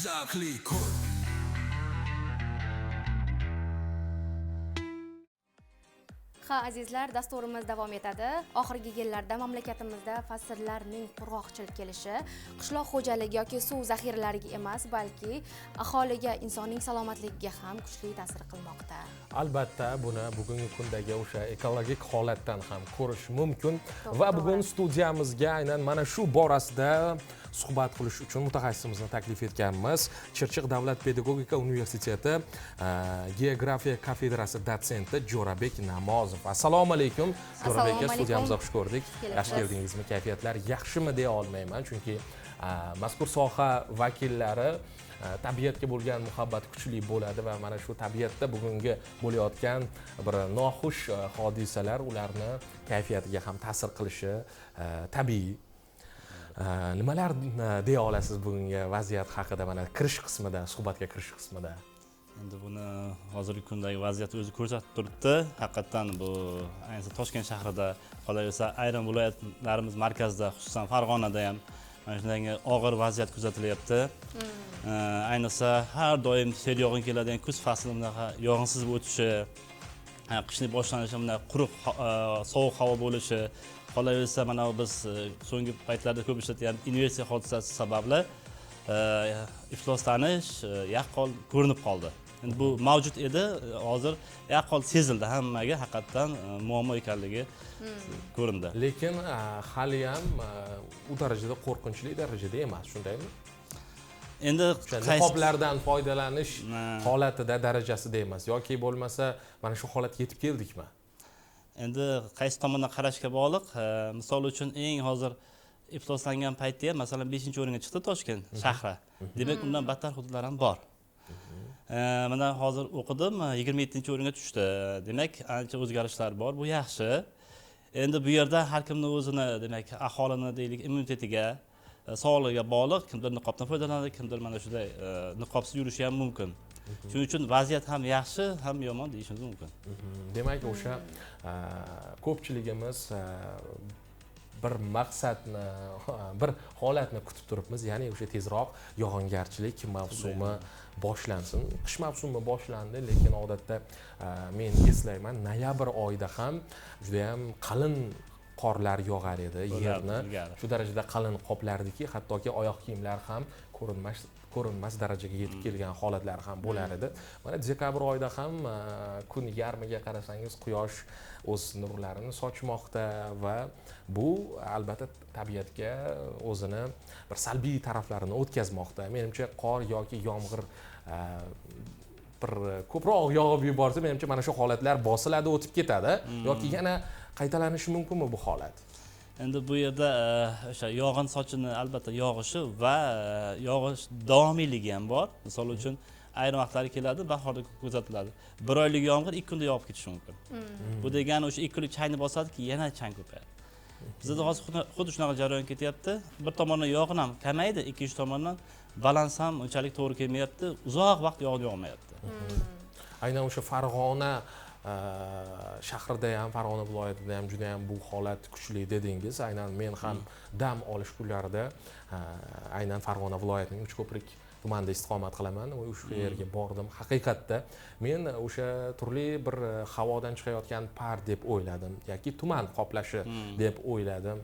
Zavqli ko'r. Ha, azizlar, dasturimiz davom etadi. Oxirgi yillarda mamlakatimizda fasllarning qurg'oqchil kelishi qishloq xo'jaligi yoki suv zaxiralariga emas, balki aholiga, insonning salomatligiga ham kuchli ta'sir qilmoqda. Albatta, buni bugungi kundagi o'sha ekologik holatdan ham ko'rish mumkin. Va bugun studiyamizga aynan mana shu borasida suhbat qilish uchun mutaxassisimizni taklif etganmiz. Chirchiq davlat pedagogika universiteti geografiya kafedrasi dotsenti Jo'rabek Namozov. Assalomu alaykum. Jo'rabek aka, studiyamizga xush ko'rdik. Yaxshi keldingizmi? Kayfiyatlar yaxshimi deya olmayman, chunki mazkur soha vakillari tabiatga bo'lgan muhabbat kuchli bo'ladi va mana shu tabiatda bugungi bo'layotgan bir noxush hodisalar ularni kayfiyatiga ham ta'sir qilishi tabiiy. Nimalar deya olasiz bugungi vaziyat haqida, mana kirish qismida, suhbatga kirish qismida? Endi buni hozirgi kundagi vaziyat o'zi ko'rsatib turibdi. Haqiqatan bu ayniqsa Toshkent shahrida, qolaversa ayrim viloyatlarimiz markazida, xususan Farg'onada ham mana shunday og'ir vaziyat kuzatilyapti. Ayniqsa har doim sel yog'in keladigan kuz fasli bunaqa yog'insiz o'tishi, qishning boshlanishi bunaqa quruq sovuq havo bo'lishi, qolaversa mana biz so'nggi paytlarda ko'p ishlatgan inversiya hodisasi sababli ifloslanish yaqqol ko'rinib qoldi. Endi bu mavjud edi, hozir yaqqol sezildi hammaga, haqiqatan muammo ekanligi ko'rindi. Lekin hali ham u darajada qo'rqinchli darajada emas, shundaymi? Endi niqoblardan foydalanish holatida darajasida emas yoki bo'lmasa mana shu holatga yetib keldikmi? Endi qaysi tomondan qarashga bog'liq. Misol uchun eng hozir ifloslangan paytda ham masalan 5-o'ringa chiqdi Toshkent shahri. Demak, undan battar hududlar ham bor. Mana hozir o'qidim, 27-o'ringa tushdi. Demak, ancha o'zgarishlar bor, bu yaxshi. Endi bu yerda har kimning o'zini, demak, aholini deylik, immunitetiga, sog'lig'iga bog'liq. Kimdir niqobdan foydalanadi, kimdir mana shunday niqobsiz yurishi ham mumkin. Shuning uchun vaziyat ham yaxshi, ham yomon deyishimiz mumkin. Demak, o'sha ko'pchiligimiz bir maqsadni, bir holatni kutib turibmiz, ya'ni o'sha tezroq yog'ingarchilik mavsumi boshlansin. Qish mavsumi boshlandi, lekin odatda men eslayman, noyabr oyida ham juda ham qalin qorlar yog'ar edi, yerni shu darajada qalin qoplardiki, hattoki oyoq kiyimlar ham ko'rinmas darajaga yetib kelgan holatlar ham bo'lar edi. Mana dekabr oyida ham kun yarmiga qarasangiz quyosh o'z nurlarini sochmoqda va bu albatta tabiatga o'zini bir salbiy taraflarini o'tkazmoqda. Menimcha qor yoki yomg'ir bir ko'proq yog'ib yuborsa, menimcha mana shu holatlar bosiladi, o'tib ketadi yoki yana qaytalanishi mumkinmi bu holat? Endi bu yerda o'sha yog'in sochini albatta yog'ishi va yog'ish davomiyligi ham bor. Misol uchun ayrim vaqtlari keladi, bahorda kuzatiladi. Bir oylik yomg'ir 2 kunda yog'ib ketishi mumkin. Bu degani o'sha 2 kunlik changni bosadiki, yana chang ko'payadi. Bizda hozir xuddi shunaqa jarayon ketyapti. Bir tomondan yog'in ham kamaydi, ikkinchi tomondan balans ham unchalik to'g'ri kelmayapti. Uzoq vaqt yog'in yog'mayapti. Aynan o'sha Farg'ona shahrida ham, Farg'ona viloyatida ham juda ham bu holat kuchli dedingiz. Aynan men ham dam olish kunlarida aynan Farg'ona viloyatining Uchko'prik tumanida istiqomat qilaman. O'sha yerga bordim. Haqiqatda men o'sha turli bir havodan chiqayotgan par deb o'yladim yoki tuman qoplashi deb o'yladim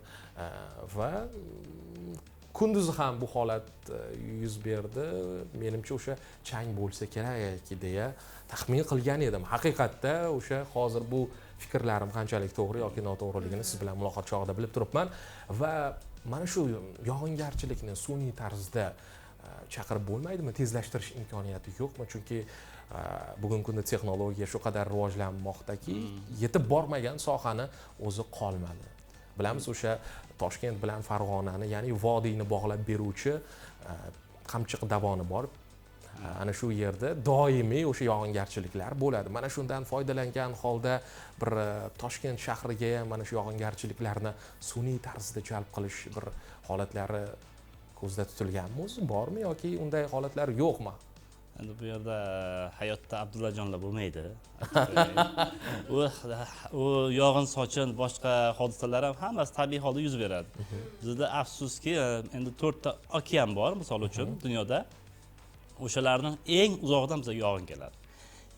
va kunduzi ham bu holat yuz berdi. Menimcha o'sha chang bo'lsa kerak deya taxmin qilgan edim. Haqiqatda o'sha hozir bu fikrlarim qanchalik to'g'ri yoki noto'g'riligini siz bilan muloqot chog'ida bilib turibman va mana shu yog'ingarchilikni sun'iy tarzda chaqirib bo'lmaydimi? Tezlashtirish imkoniyati yo'qmi? Chunki bugungi kunda texnologiya shu qadar rivojlanmoqdaki, yetib bormagan sohani o'zi qolmadi. Bilamiz o'sha Toshkent bilan Farg'onani, ya'ni vodiyni bog'lab beruvchi Qamchiq dovoni bor. Ana shu yerda doimiy o'sha yog'ingarchiliklar bo'ladi. Mana shundan foydalangan holda bir Toshkent shahriga ham mana shu yog'ingarchiliklarni sun'iy tarzda jalb qilish bir holatlari ko'zda tutilganmi o'zi, bormi yoki unday holatlar yo'qmi? Endi bu yerda hayotda Abdullajonlar bo'lmaydi. U yog'in sochin, boshqa hodisalar ham hammasi tabiiy holda yuz beradi. Bizda afsuski endi 4 ta okean bor, misol uchun dunyoda. O'shalarning eng uzog'idan bizga yog'in keladi.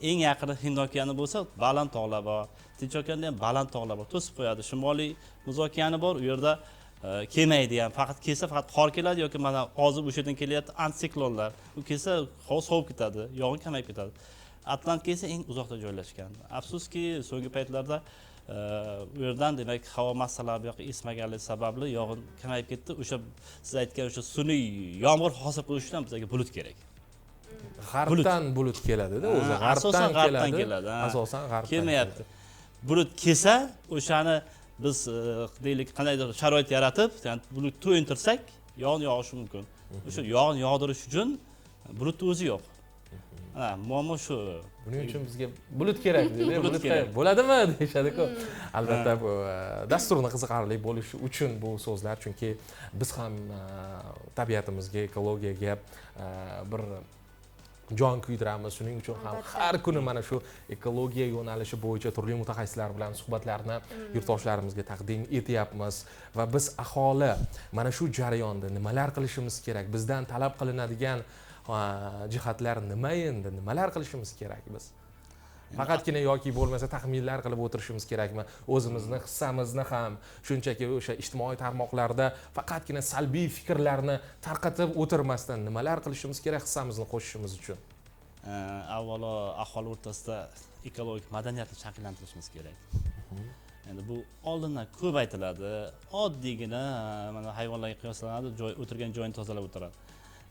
Eng yaqini Hind okeani bo'lsa, baland tog'lar bor. Tinch okeanda ham baland tog'lar bor, to'sib qo'yadi. Shimoliy muz okeani bor, u yerda kelmaydi ham. Faqat kelsa faqat qor keladi yoki mana hozir o'sha yerdan kelyapti antitsiklonlar. U kelsa havo sovib ketadi, yog'in kamayib ketadi. Atlantika esa eng uzoqda joylashgan. Afsuski, so'nggi paytlarda u yerdan demak havo massalari bu yoqqa esmaganligi sababli yog'in kamayib ketdi. O'sha siz aytgan o'sha sun'iy yomg'ir hosil qilish uchun bizga bulut kerak. G'arbdan bulut keladi-da o'zi, g'arbdan keladi. Asosan g'arbdan kelmayapti. Bulut kelsa, o'shani biz deylik qandaydir sharoit yaratib, ya'ni bulut to'yintirsak, yog'in yog'ishi mumkin. O'sha yog'in yog'dirish uchun bulutni o'zi yo'q. Ha, muammo shu. Buning uchun bizga bulut kerak deydi. Bulut kerak bo'ladimi deyishadi-ku. Albatta bu dasturni qiziqarli bo'lishi uchun bu so'zlar, chunki biz ham tabiatimizga, ekologiyaga bir jon kuydiramiz. Shuning uchun ham har kuni mana shu ekologiya yo'nalishi bo'yicha turli mutaxassislar bilan suhbatlarni yurtdoshlarimizga taqdim etyapmiz va biz aholi mana shu jarayonda nimalar qilishimiz kerak, bizdan talab qilinadigan jihatlar nima endi, nimalar qilishimiz kerak biz? Faqatgina yoki bo'lmasa taxminlar qilib o'tirishimiz kerakmi? O'zimizni hissamizni ham shunchaki o'sha ijtimoiy tarmoqlarda faqatgina salbiy fikrlarni tarqatib o'tirmasdan nimalar qilishimiz kerak hissamizni qo'shishimiz uchun? Avvalo aholi o'rtasida ekologik madaniyatni shakllantirishimiz kerak. Endi bu oldindan ko'p aytiladi. Oddiygina mana hayvonlarga qiyoslanadi, joy o'tirgan joyini tozalab o'tiradi.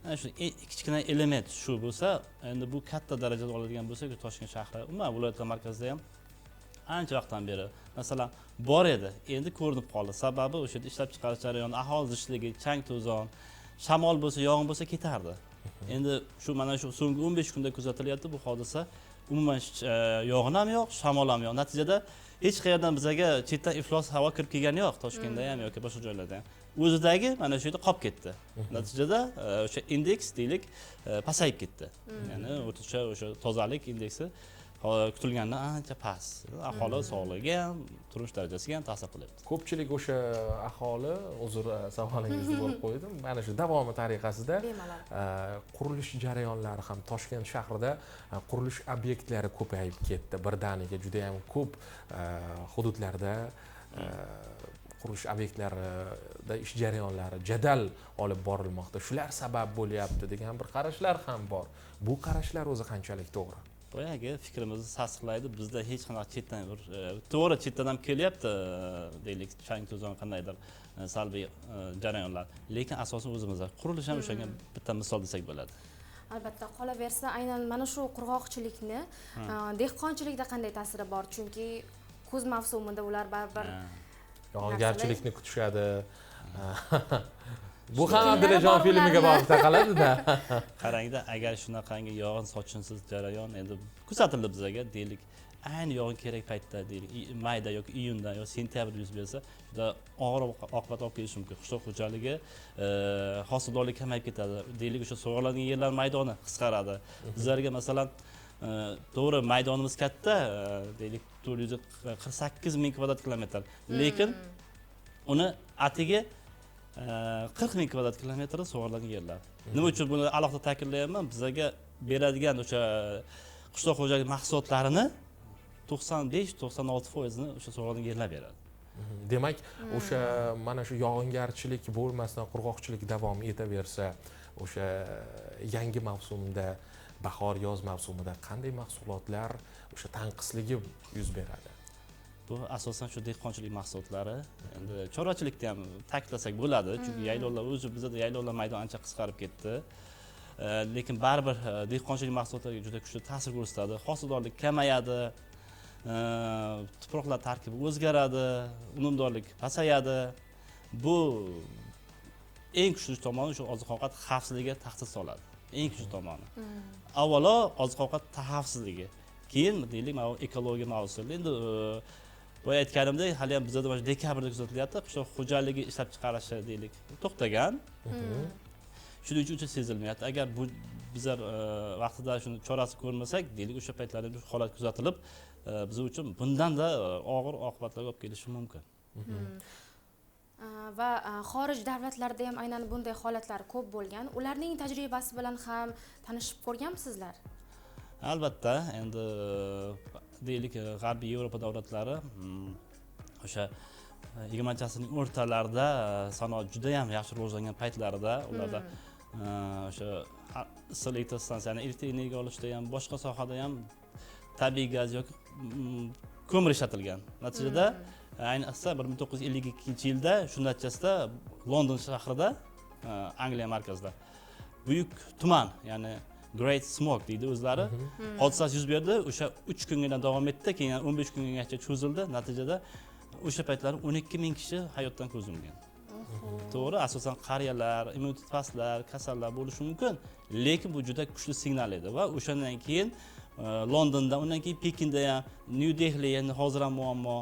Mana shu kichkina element shu bo'lsa, endi bu katta darajada oladigan bo'lsak, Toshkent shahri, umuman viloyatlar markazida ham ancha vaqtdan beri masalan bor edi, endi ko'rinib qoldi. Sababi o'sha yerda ishlab chiqarish jarayoni, aholi zichligi, chang to'zon, shamol bo'lsa, yog'in bo'lsa ketardi. Endi shu mana shu so'nggi 15 kunda kuzatilyapti bu hodisa. Umuman yog'in ham yo'q, shamol ham yo'q. Natijada hech qayerdan bizaga chetdan iflos havo kirib kelgani yo'q, Toshkentda ham yoki boshqa joylarda ham. O'zidagi mana shu yerda qolib ketdi. Natijada o'sha indeks deylik pasayib ketdi. Ya'ni o'rtacha o'sha tozalik indeksi kutilgandan ancha past. Aholi sog'ligiga ham, turmush darajasiga ham ta'sir qilyapti. Ko'pchilik o'sha aholi, uzr savolingizni bo'lib qo'ydim. Mana shu davomi tariqasida qurilish jarayonlari ham Toshkent shahrida qurilish obyektlari ko'payib ketdi. Birdaniga juda ham ko'p hududlarda qurilish obyektlarida ish jarayonlari jadal olib borilmoqda. Shular sabab bo'lyapti degan bir qarashlar ham bor. Bu qarashlar o'zi qanchalik to'g'ri? Boyagi fikrimizni tasdiqlaydi. Bizda hech qanaqa chetdan bir to'g'ri chetdan ham kelyapti, deylik, chang to'zon qandaydir salbiy jarayonlar. Lekin asosan o'zimizda qurilish ham o'shanga bitta misol desak bo'ladi. Albatta, qolaversa aynan mana shu qurg'oqchilikni dehqonchilikda qanday ta'siri bor? Chunki kuz mavsumida ular baribir yog'ingarchilikni kutishadi. Bu ham Abdullajon filmiga borib taqaladi-da. Qarangda, agar shunaqangi yog'in sochinsiz jarayon endi kuzatildi bizaga, deylik, ayni yog'in kerak paytda, deylik, mayda yoki iyunda yoki sentyabrda yuz bersa, juda og'ir oqibat olib kelishi mumkin. Qishloq xo'jaligi hosildorlik kamayib ketadi. Deylik, o'sha sug'oriladigan yerlar maydoni qisqaradi. Bizlarga masalan to'g'ri maydonimiz katta, deylik 448 ming kvadrat kilometr. Lekin uni atigi 40 ming kvadrat kilometri sug'oriladigan yerlar. Nima uchun buni alohida ta'kidlayapman? Bizga beradigan o'sha qishloq xo'jaligi mahsulotlarini 95-96%ni o'sha sug'oriladigan yerlar beradi. Demak, o'sha mana shu yog'ingarchilik bo'lmasdan qurg'oqchilik davom etaversa, o'sha yangi mavsumda, bahor yoz mavsumida qanday mahsulotlar o'sha tanqisligi yuz beradi? Bu asosan shu dehqonchilik mahsulotlari. Endi chorvachilikda ham ta'kidlasak bo'ladi, chunki yaylovlar o'zi bizda yaylovlar maydoni ancha qisqarib ketdi. Lekin baribir dehqonchilik mahsulotlariga juda kuchli ta'sir ko'rsatadi. Hosildorlik kamayadi, tuproqlar tarkibi o'zgaradi, unumdorlik pasayadi. Bu eng kuchli tomoni shu oziq-ovqat xavfsizligiga tahdid soladi. Eng kuchli tomoni. Avvalo oziq-ovqat xavfsizligi, keyin deylik mana bu ekologiya mavzusi. Endi boya aytganimdek, hali ham bizda mana dekabrda kuzatilyapti, qishloq xo'jaligi ishlab chiqarishi deylik to'xtagan. Shuning uchun sezilmayapti. Agar bu bizlar vaqtida shuni chorasi ko'rmasak, deylik o'sha paytlarda bu holat kuzatilib, biz uchun bundan da og'ir oqibatlarga olib kelishi mumkin. Va xorij davlatlarida ham aynan bunday holatlar ko'p bo'lgan. Ularning tajribasi bilan ham tanishib ko'rganmisizlar? Albatta, endi deylik, G'arbiy Yevropa davlatlari o'sha 20-asrning o'rtalarida sanoat juda ham yaxshi rivojlangan paytlarida ularda o'sha issiq elektr stansiyani elektr energiya olishda ham, boshqa sohada ham tabiiy gaz yoki ko'mir ishlatilgan. Natijada ayniqsa 1952-yilda shu natijasida London shahrida, Angliya markazida buyuk tuman, ya'ni Great Smog deydi o'zlari, hodisasi yuz berdi. O'sha 3 kungina davom etdi, keyin 15 kungacha cho'zildi. Natijada o'sha paytlari 12 ming kishi hayotdan ko'z yumgan. To'g'ri, asosan qariyalar, immunitet pastlar, kasallar bo'lishi mumkin, lekin bu juda kuchli signal edi va o'shandan keyin Londonda, undan keyin Pekinda ham, Nyu Dehli, endi hozir ham muammo,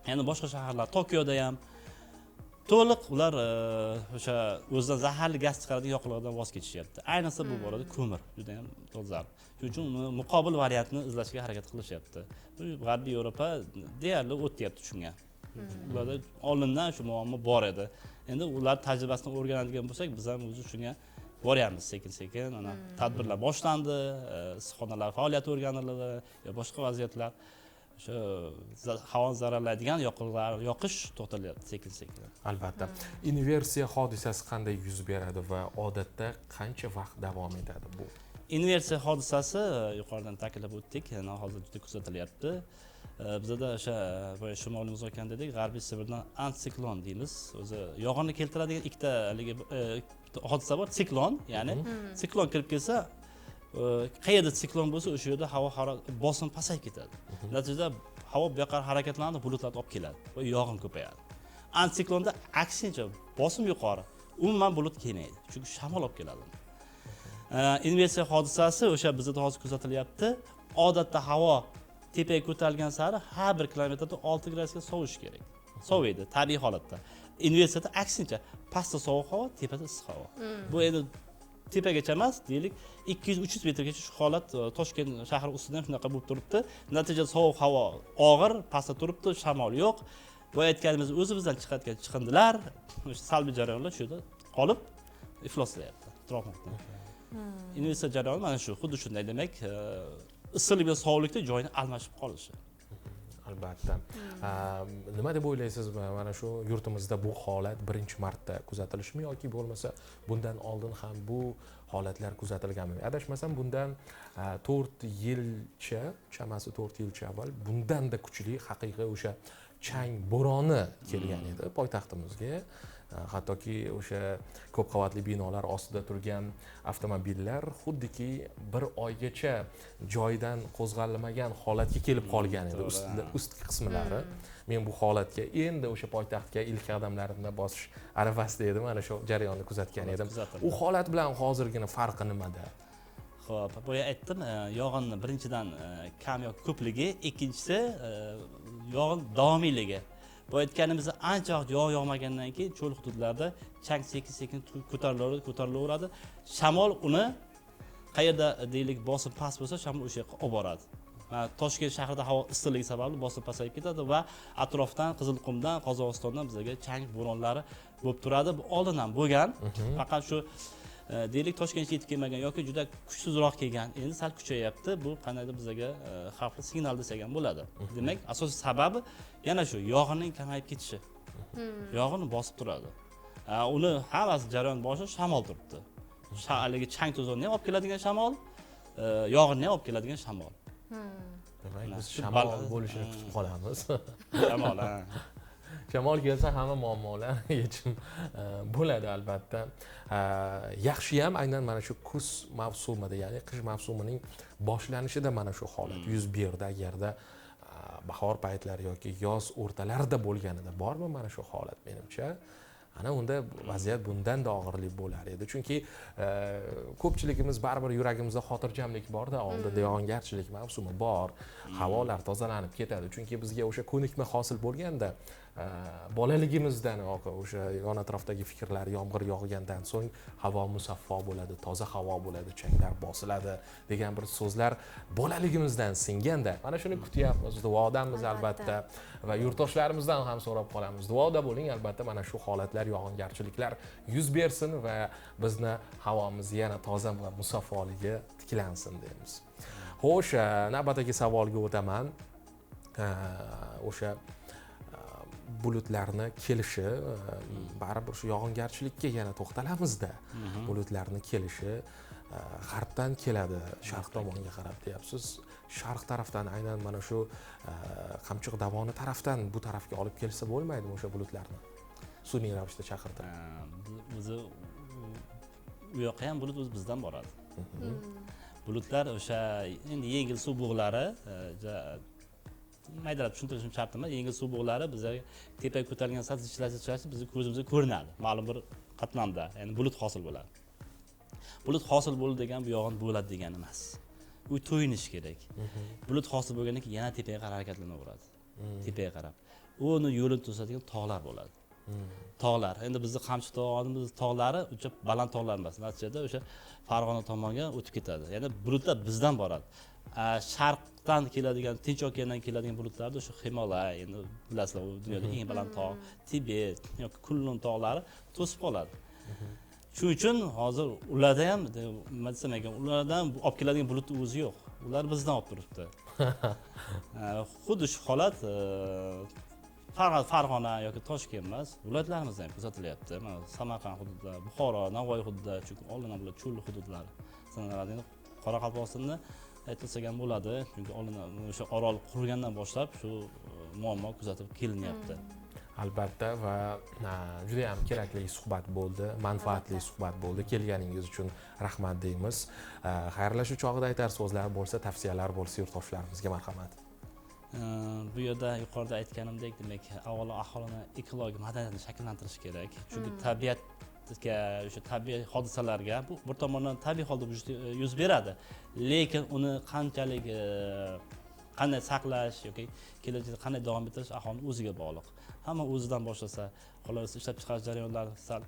yana boshqa shaharlar, Tokioda ham to'liq ular o'sha o'zidan zaharli gaz chiqaradigan yoqilg'idan voz kechishyapti. Ayniqsa bu borada ko'mir juda ham dolzarb. Shuning uchun uni muqobil variantni izlashga harakat qilishyapti. Bu G'arbiy Yevropa deyarli o'tyapti shunga. Ularda oldindan shu muammo bor edi. Endi ular tajribasini o'rganadigan bo'lsak, biz ham o'zi shunga boryapmiz sekin-sekin. Mana tadbirlar boshlandi, issiqxonalar faoliyati o'rganiladi, yo boshqa vaziyatlar, o'sha havoni zararlaydigan yoqilg'ilar yoqish to'xtatilyapti sekin-sekin. Albatta. Inversiya hodisasi qanday yuz beradi va odatda qancha vaqt davom etadi bu? Inversiya hodisasi yuqoridan ta'kidlab o'tdik, hozir juda kuzatilyapti. Bizada o'sha boya shimoliy muzokara dedik, G'arbiy Sibirdan antitsiklon deymiz. O'zi yog'inni keltiradigan ikkita haligi hodisa bor, siklon, ya'ni siklon kirib kelsa, qayerda siklon bo'lsa o'sha yerda havo bosim pasayib ketadi. Natijada havo bu yoqqa harakatlanadi, bulutlarni olib keladi va yog'in ko'payadi. Antitsiklonda aksincha bosim yuqori, umuman bulut kelmaydi, chunki shamol olib keladi. Inversiya hodisasi o'sha bizda hozir kuzatilyapti. Odatda havo tepaga ko'tarilgan sari har bir kilometrda 6 gradusga sovishi kerak. Soviydi tabiiy holatda. Inversiyada aksincha pastda sovuq havo, tepada issiq havo. Bu endi tepagacha emas, deylik 200-300 metrgacha shu holat Toshkent shahri ustidan shunaqa bo'lib turibdi. Natijada sovuq havo og'ir, pastda turibdi, shamol yo'q. Boya aytganimiz o'zimizdan chiqayotgan chiqindilar, o'sha salbiy jarayonlar shu yerda qolib ifloslayapti atrof muhitni. Inversiya jarayoni mana shu, xuddi shunday, demak, issiqlik bilan sovuqlikda joyini almashib qolishi. Albatta. Nima deb o'ylaysiz, mana shu yurtimizda bu holat birinchi marta kuzatilishimi yoki bo'lmasa bundan oldin ham bu holatlar kuzatilganmi? Adashmasam bundan 4 yilcha, chamasi 4 yilcha avval bundan-da kuchli haqiqiy o'sha chang bo'roni kelgan edi poytaxtimizga. Hattoki o'sha ko'p qavatli binolar ostida turgan avtomobillar xuddiki bir oygacha joyidan qo'zg'almagan holatga kelib qolgan edi, ustki qismlari. Men bu holatga endi o'sha poytaxtga ilk qadamlarimni bosish arafasida edim, mana shu jarayonni kuzatgan edim. U holat bilan hozirgina farqi nimada? Xo'p, boya aytdim, yog'inni birinchidan kam yoki ko'pligi, ikkinchisi yog'in davomiyligi. Bu aytganimizda ancha vaqt yog'in yog'magandan keyin cho'l hududlarda chang sekin-sekin ko'tarilaveradi. Shamol uni qayerda deylik bosim past bo'lsa, shamol o'sha yoqqa olib boradi. Mana Toshkent shahrida havo issiqligi sababli bosim pasayib ketadi va atrofdan, Qizilqumdan, Qozog'istondan bizga chang bo'ronlari bo'lib turadi. Bu oldin ham bo'lgan. Faqat shu deylik Toshkentga yetib kelmagan yoki juda kuchsizroq kelgan, endi sal kuchayapti. Bu qandaydir bizga xavfli signal desak ham bo'ladi. Demak, asosiy sababi yana shu yog'inning kamayib ketishi. Yog'in bosib turadi. Uni hammasi jarayon boshi shamol turibdi. Haligi chang to'zonni ham olib keladigan shamol, yog'inni ham olib keladigan shamol. Demak, biz shamol bo'lishini kutib qolamiz. Shamol, ha. Shamol kelsa hamma muammolar yechim bo'ladi albatta. Yaxshi ham aynan mana shu kuz mavsumida, ya'ni qish mavsumining boshlanishida mana shu holat yuz berdi. Agarda bahor paytlari yoki yoz o'rtalarida bo'lganida bormi mana shu holat, menimcha ana unda vaziyat bundan da og'irlik bo'lar edi. Chunki ko'pchiligimiz baribir yuragimizda xotirjamlik borda, oldinda yog'ingarchilik mavsumi bor, havolar tozalanib ketadi. Chunki bizga o'sha ko'nikma hosil bo'lganda Bolaligimizdan o'sha yon atrofdagi fikrlar, yomg'ir yog'gandan so'ng havo musaffo bo'ladi, toza havo bo'ladi, changlar bosiladi degan bir so'zlar bolaligimizdan singanda, mana shuni kutyapmiz, duodamiz albatta va yurtdoshlarimizdan ham so'rab qolamiz, duoda bo'ling albatta, mana shu holatlar, yog'ingarchiliklar yuz bersin va bizni havomiz yana toza va musaffoligi tiklansin deymiz. Xo'sh, navbatdagi savolga o'taman. O'sha bulutlarni kelishi, baribir shu yog'ingarchilikka yana to'xtalamizda. Bulutlarni kelishi g'arbdan keladi, sharq tomonga qarab deyapsiz. Sharq tarafdan, aynan mana shu Qamchiq dovoni tarafdan bu tarafga olib kelsa bo'lmaydimi o'sha bulutlarni? Sun'iy ravishda chaqirtirib. O'zi u yoqqa ham bulut o'zi bizdan boradi. Bulutlar o'sha endi yengil suv bug'lari, maydalab tushuntirishim shart emas, yengil suv bug'lari bizga tepaga ko'tarilgan sal zichlashib bizni ko'zimizga ko'rinadi. Ma'lum bir qatlamda, ya'ni bulut hosil bo'ladi. Bulut hosil bo'ldi degan bu yog'in bo'ladi degani emas. U to'yinishi kerak. Bulut hosil bo'lgandan keyin yana tepaga qarab harakatlanaveradi. Tepaga qarab. Uni yo'lini to'sadigan tog'lar bo'ladi. Tog'lar. Endi bizni Qamchiq tog'imiz tog'lari uncha baland tog'lar emas. Natijada o'sha Farg'ona tomonga o'tib ketadi. Ya'ni bulutlar bizdan boradi. Sharqdan keladigan, Tinch okeandan keladigan bulutlarni o'sha Himolay, endi bilasizlar, u dunyoda eng baland tog', Tibet yoki Kunlun tog'lari to'sib qoladi. Shuning uchun hozir ularda ham, nima desam ekan, ulardan olib keladigan bulutni o'zi yo'q. Ular bizdan olib turibdi. Xuddi shu holat Farg'ona yoki Toshkent emas, viloyatlarimizda ham kuzatilyapti. Mana Samarqand hududida, Buxoro, Navoiy hududida, chunki oldin ham bular cho'l hududlari sanaladi. Endi Qoraqalpog'istonda aytilsa ham bo'ladi, chunki oldin o'sha Orol qurigandan boshlab shu muammo kuzatib kelinyapti. Albatta va juda ham kerakli suhbat bo'ldi, manfaatli suhbat bo'ldi. Kelganingiz uchun rahmat deymiz. Xayrlashuv chog'ida aytar so'zlar bo'lsa, tavsiyalar bo'lsa yurtdoshlarimizga marhamat. Bu yerda yuqorida aytganimdek, demak, avvalo aholini ekologik madaniyatini shakllantirish kerak. Chunki tabiatga, o'sha tabiiy hodisalarga bu bir tomondan tabiiy holda yuz beradi, lekin uni qanchalik qanday saqlash yoki kelajakda qanday davom ettirish aholining o'ziga bog'liq. Hamma o'zidan boshlasa, qolaversa ishlab chiqarish jarayonlari sal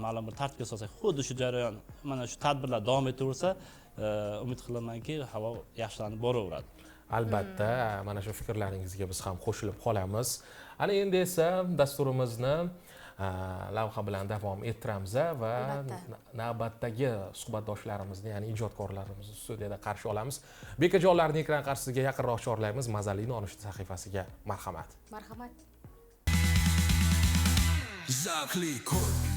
ma'lum bir tartibga solsak, xuddi shu jarayon, mana shu tadbirlar davom etaversa, umid qilamanki, havo yaxshilanib boraveradi. Albatta, mana shu fikrlaringizga biz ham qo'shilib qolamiz. Ana endi esa dasturimizni lavha bilan davom ettiramiz va navbatdagi suhbatdoshlarimizni, ya'ni ijodkorlarimizni studiyada qarshi olamiz. Bekajonlarni ekran qarshisiga yaqinroq chorlaymiz. Mazali nonushta sahifasiga marhamat. Marhamat. Zavqli ko'l.